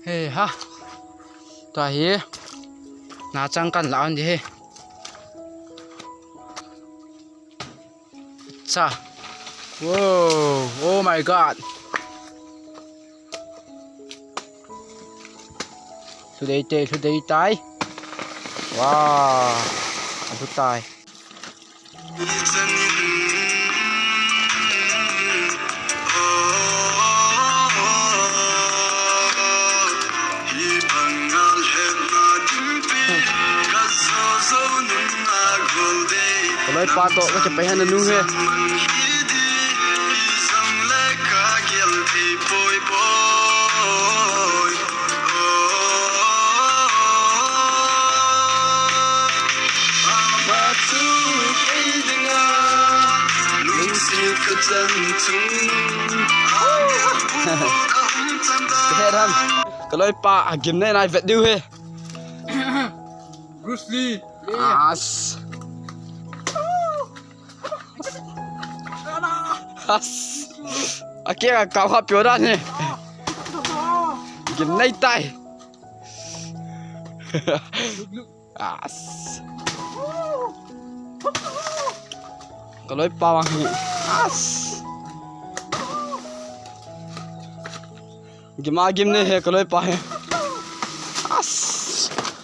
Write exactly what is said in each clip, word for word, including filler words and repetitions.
He ha. Tua hi. Na chang kan la an di he. Cha. Wow. Oh my God. Lhu dei te, lhu dei tai. Wow. Lhu tai. Kaloi pa toh kache pai hana nu he. He ram. Kaloi pa, agim nei nai vet diu he. Bruce Lee. As. As. Akeng a kau kha pio dan he. Gim nei tai. As. Kaloi pa vang hi. As. Gim a gim nei he kaloi pa he. As.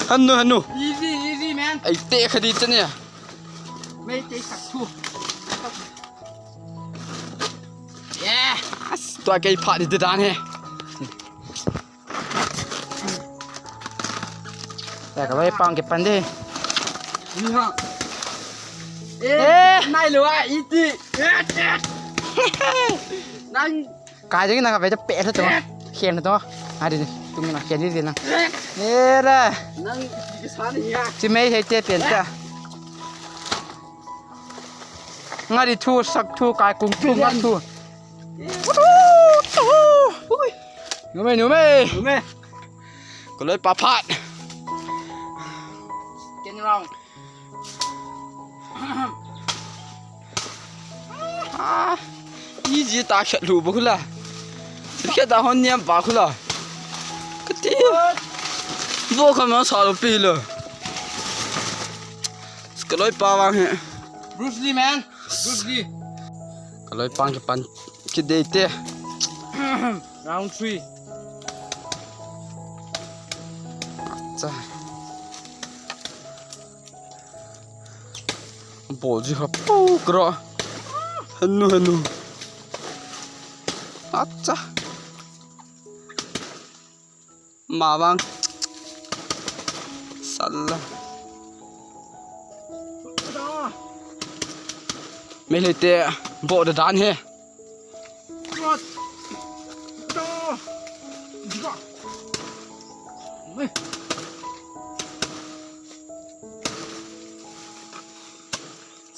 Hanu, hanu. Easy, easy, man. Ei te kha di chane. Mei te sak thu. Yeah. As, tua kei pha di dan he. Ya, kaloi pa kipan di. Ni ha. Eh, eh. Nai lo a iti. Nang Kai jeng nang ka ve cha pe lha to. Khen lha to. Adi, tung na khen di na. Nera. Nang ki sa ni ya. Chi mei hei te pen ta. Nga di thu sak thu kai kung thu nga thu. Ui. Nu mei, nu mei. Nu mei. Kaloi pa phat. Ken rong. Ah, iji ta khet lu ba khula. Khet ta hon niam ba khula. Kati. Bo kha ma sa lo pi lo. Kaloi pa vang he. Bruce Lee, man. Bruce Lee. Kaloi pa kipan kit dei te. Round three. Cha. Bol ji ha pu kro. Hanu, hanu. Acha. Ma vang. Sala. Mei le te bo da dan he.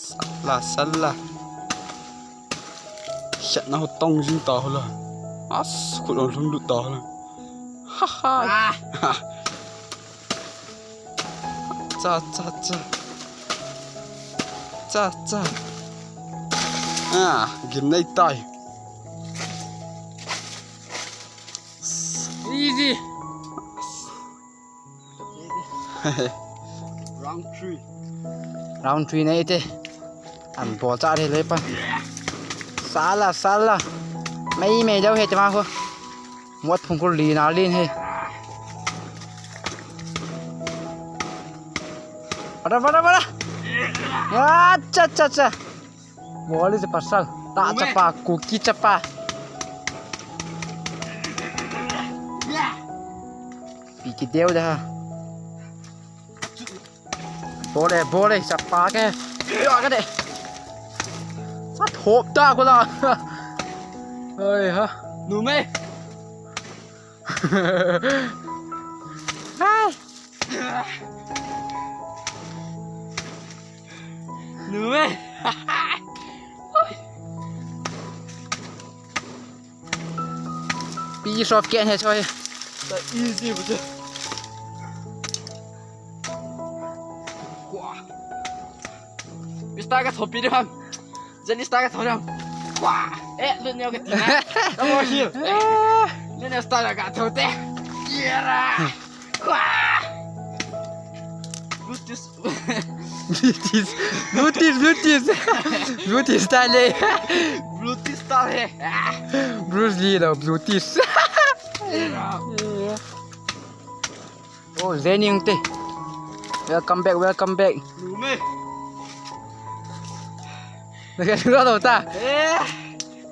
Sala, sala. Khetna ho tong jing ta ho la. As, khut ho lhung lut ta ho la. Ha, ha. Ah. Cha, cha, cha. Cha, cha. Ah, gim nei tai. Easy. Round three. Round three nei te. An bol cha re le pan. Sala, sala. Mei mei dau he te ma ho. Muat phung kul li na lin he. Vada, vada, vada. Acha, cha, cha. Bol le pasal. Ta chapa, Kuki chapa. Pi ki deu da. Bole, bole, sa pa ke. Yo ka de. Sa thop ta ko la. Oi ha. Nu mei. Hai. Nu mei. Piece of cake he choi. Easy bu chu. Kwa. Mister ka thopi de ham. Jali star ka tho de ham. Kwa. Eh, lu neo ka ti na. Ka mo hi. Lu neo star ka tho te. Blue cheese. Blue cheese. Blue cheese. Blue cheese ta le. Blue cheese ta le. Bruce Lee lo blue cheese. Oh, Zening te. Welcome back, welcome back. Lu me. Naga lu lo ta. Eh.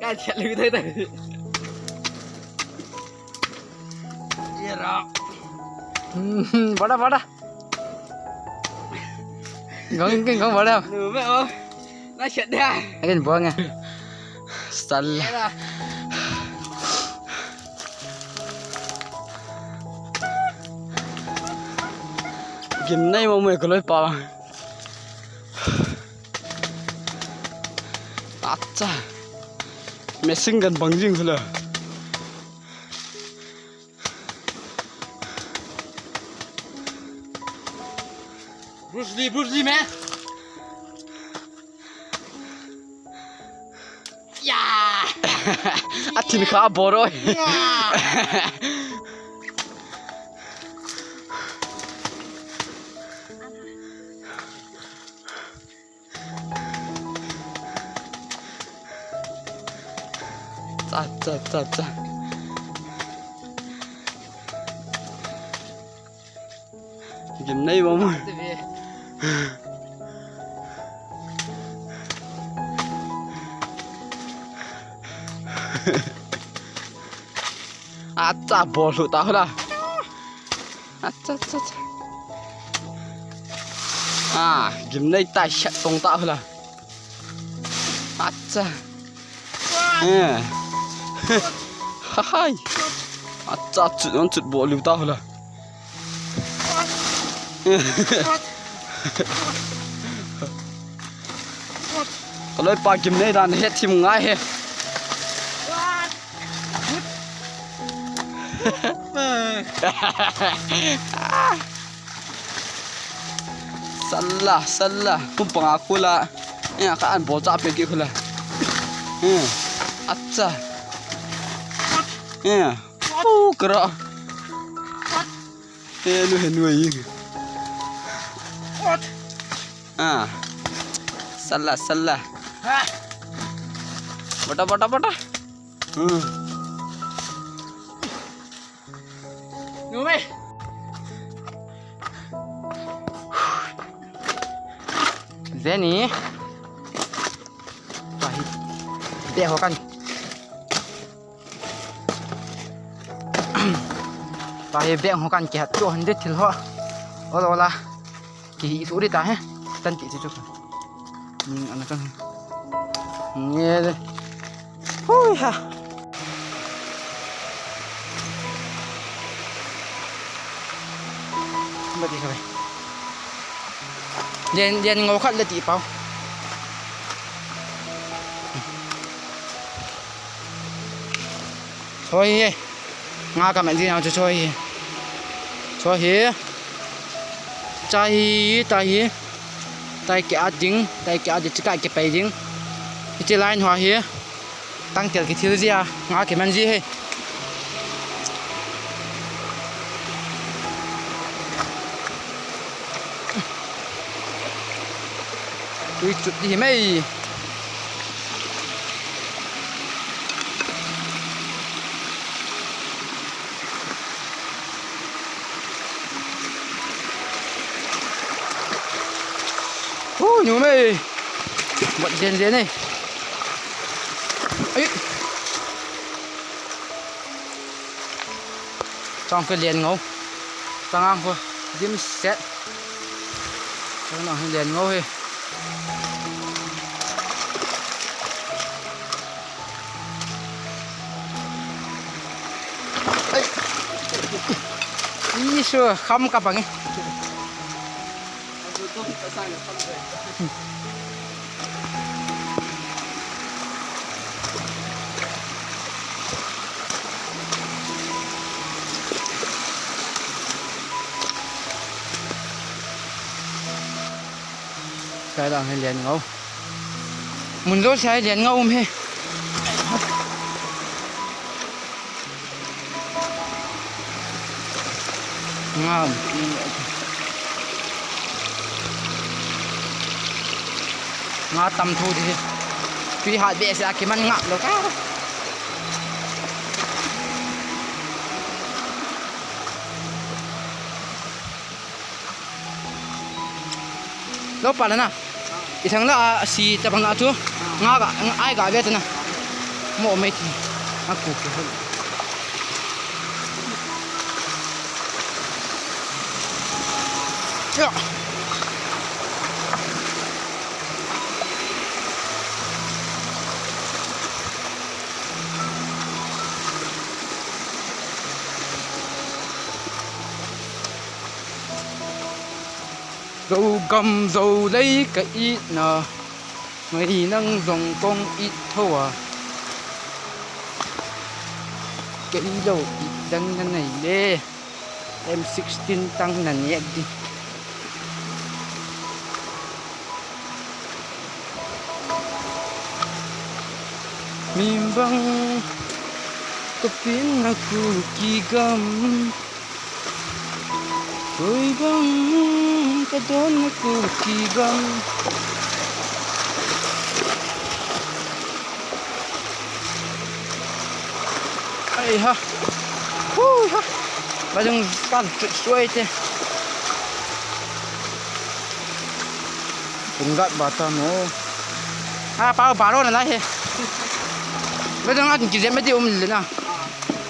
Ka chat lu ta ta. Ye ra. Hmm, bada, bada. Gong, gong, gong, bada. Lu me oh. Na chat dia. Again, buang ya. Sal. Gimnei mo mo ko loi pa. Acha. Machine gun bang jing hula. Bruce Lee, Bruce Lee, man. Ya. A thin kha boro. Ya. Cha, cha, cha, cha. Gimnei mo mo. Acha, bol hlu ta hula. Acha, acha, acha. Ah, gimnei ta shat tong ta hula. Acha. Eh. Hai. Acha, chut, on chut bol liu ta hula. Ka loi pa gimnei dan het thim ngai he. Salla, salla. Kum panga khula. Ya, ka an bol cha pe ki khula. Eh, acha. Eh, u kara. Eh, nu he nu ai. Ah. Salla, salla. Bata, bata, bata. Hmm. Nu me. Zeni. Tahi. Deh ho kan. Tahi beng ho kan kihat chu hande thil ho. Ola, ola. Kihi su ri ta he. Tan ti chu chu. Ning ana kan. Nge. Hui ha. Ba ti kha. Len, len ngo khat le ti pau. Choi hi. Nga ka man jin au chu choi hi. Choi hi. Cha hi, ta hi. Tai ke a ding, tai ke a ding, chika ke pai ding. Hiche line ho hi. Tangtel kithil jia, nga kiman ji he. Tui chut di mai. Ui, nu mai. Bat jen jen e. Ai. Chong ke len ngo. Chang ang ko. Dim set. Chang ang len ngo he. Ai. Isu, kham ka bang e. Kai lang he len ngo. Mun jo sai len ngo um he. Nga. Nga tam thu di. Tui hat behseh a kiman ngap lou ka. Lou pa le na. I thang la a si ta bang na chu. Nga ga, nga ai ga ve ta na. Mo mai ti. A ku ke ho. Ya. Zogam Zolei ka itna, ngai nang jong kong it tho a. Kei lou it dang na nei le, M sixteen tang na neh di. Mi bang ka pin na Kuki gam. Koi bang ka don na Kuki gam. Ai ha. Hu ha. Ba jong pan suai te. Tun gat ba ta mo. A pa ba ro na lai he. Ba jong a kin ki je me di um le na.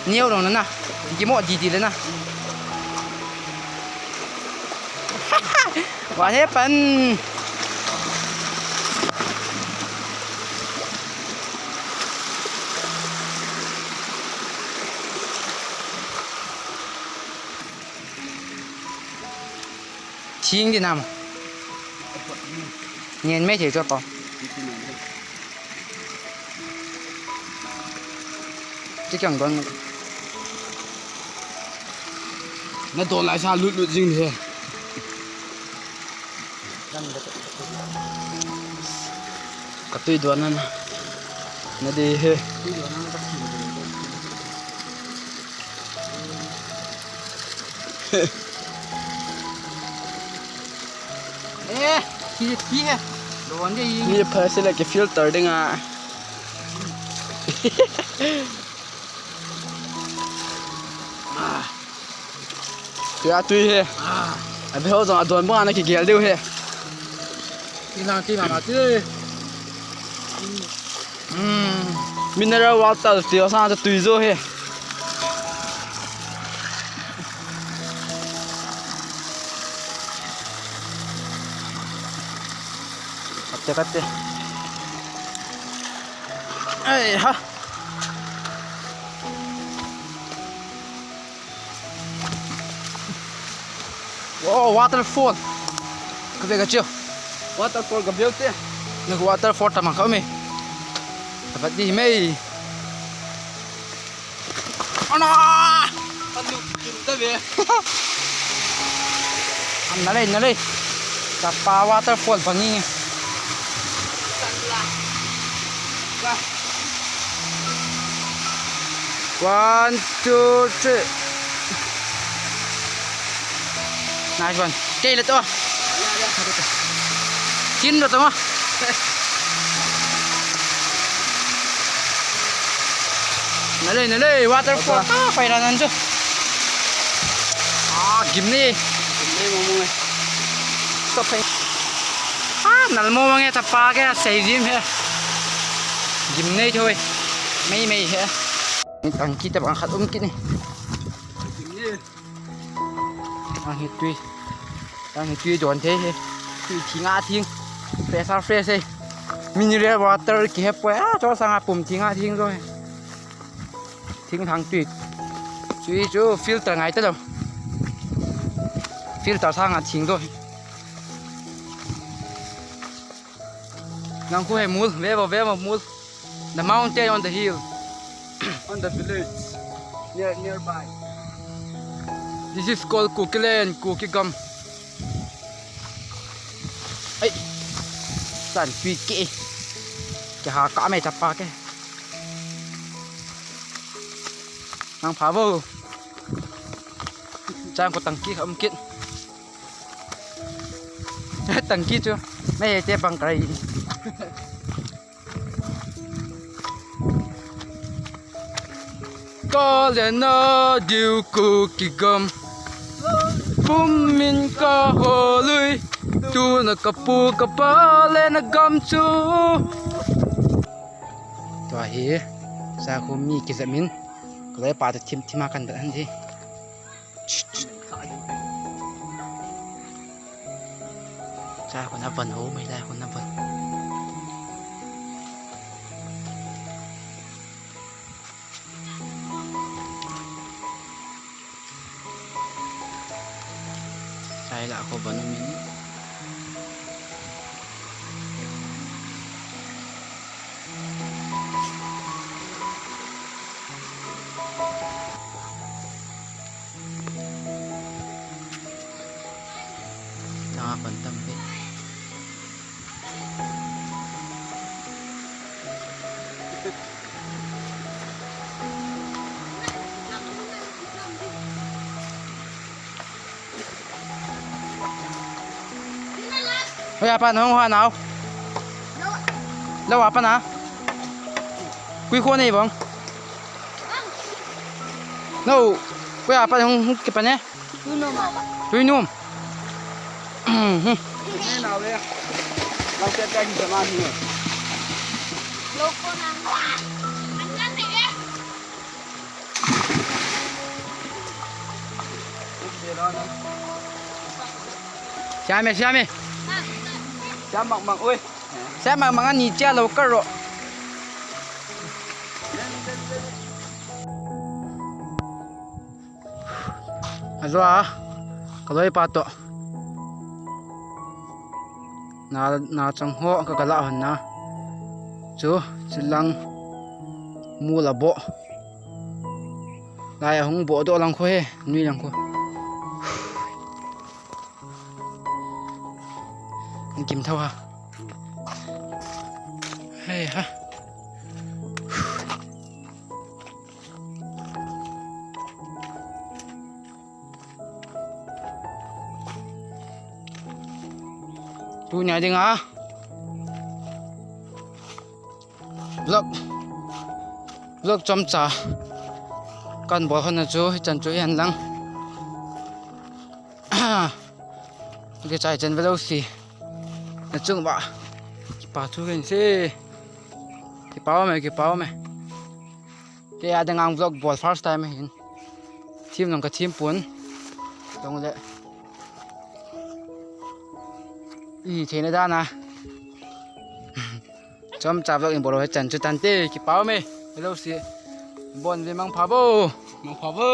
Niau long na na. Ki mo di di le na. Wa he pan. Thing di nam. Ngen mai thei chu ko. Ti kang don. Na don lai sa lut lut jing he. Ka tui don na. Na de he. Eh, ki, ki he. Don de yi. Ni pha se la ke filter ding a. Tui a tui he. Ah. A be ho jong a don bang a na kigel diu he. Ti lang ti mama ti. Hmm. Mineral water ti o sa tui jo he. Katte, katte. Ai ha. Wow, waterfall. Ka ve ka chiu. Waterfall ka ve te. Na waterfall ta mang ka me. Ka vat di me. Ana! Anu kin ta ve. An na lei, na lei. Tapa waterfall bang nge. One, two, three. Nice one. Kei le to. Tin lo to ma. Na lei, na lei, waterfall. Water. Ah, pai ra nan chu. Ah, gim ni. Gim ni mo mo. Stop hai. Ah, nal mo mo nge tapa ke sei jim he. Gim nei thoi. Mei mei he. Tang kita bang khat um kini. Tang hi tui. Tang hi tui don thei hi. Tui thing a thing. Fresh a fresh hi. Mineral water kihe poi a, cho sanga pum thing a thing jo hi. Thing thang tui. Tui chu filter ngai ta lo. Filter sanga thing jo hi. Nang khu he mul, ve vo, ve vo mul. The mountain on the hill. On the village. Near, nearby. This is called Kuki land, Kuki gam. Ai. San tui ke. Ke ha ka me tapa ke. Nang pha vo. Tang ko tangki kha um kit. Tangki chu. Mei te bang kai. Ka le na diu ku kigam. Pum min ka ho lui. Tu na ka pu ka pa le na gam chu. Tua hi. Sa khu mi kizam in. Ka le pa ta thim thim a kan da han di. Cha ko na van ho mai lai ko na van. Chai la ko van min. Tanga kon tam pe. Hoi apa nong hoa nau. Lo apa na. Kui kho nei bong. No. Kui apa nong kipan ne. Tuinum. Tuinum. Siame, siame. Siam mang mang, oi. Siam mang mang ani chia lo karo. Ajo a, ka loipa to. Na, na chang ho ka kala hon na. Chu, chu lang mu la bo. Lai hung bo do lang kho he, nui lang kho. Kim thau ha. Hei ha. Tunia dinga vlog, vlog chomcha kan bol hon na chu hichan chu hihen lang. Kichai chan velo si. Na chung ba. Kipa thu ken si. Kipa me, kipa me. Kei a dinga vlog bol first time hin. Thim nong ka thim pon. Tong le. I thei na da na. Chomcha vlog in bol hichan chu tante, kipa me. Hello si. Bon ve mang pha bo. Mang pha bo.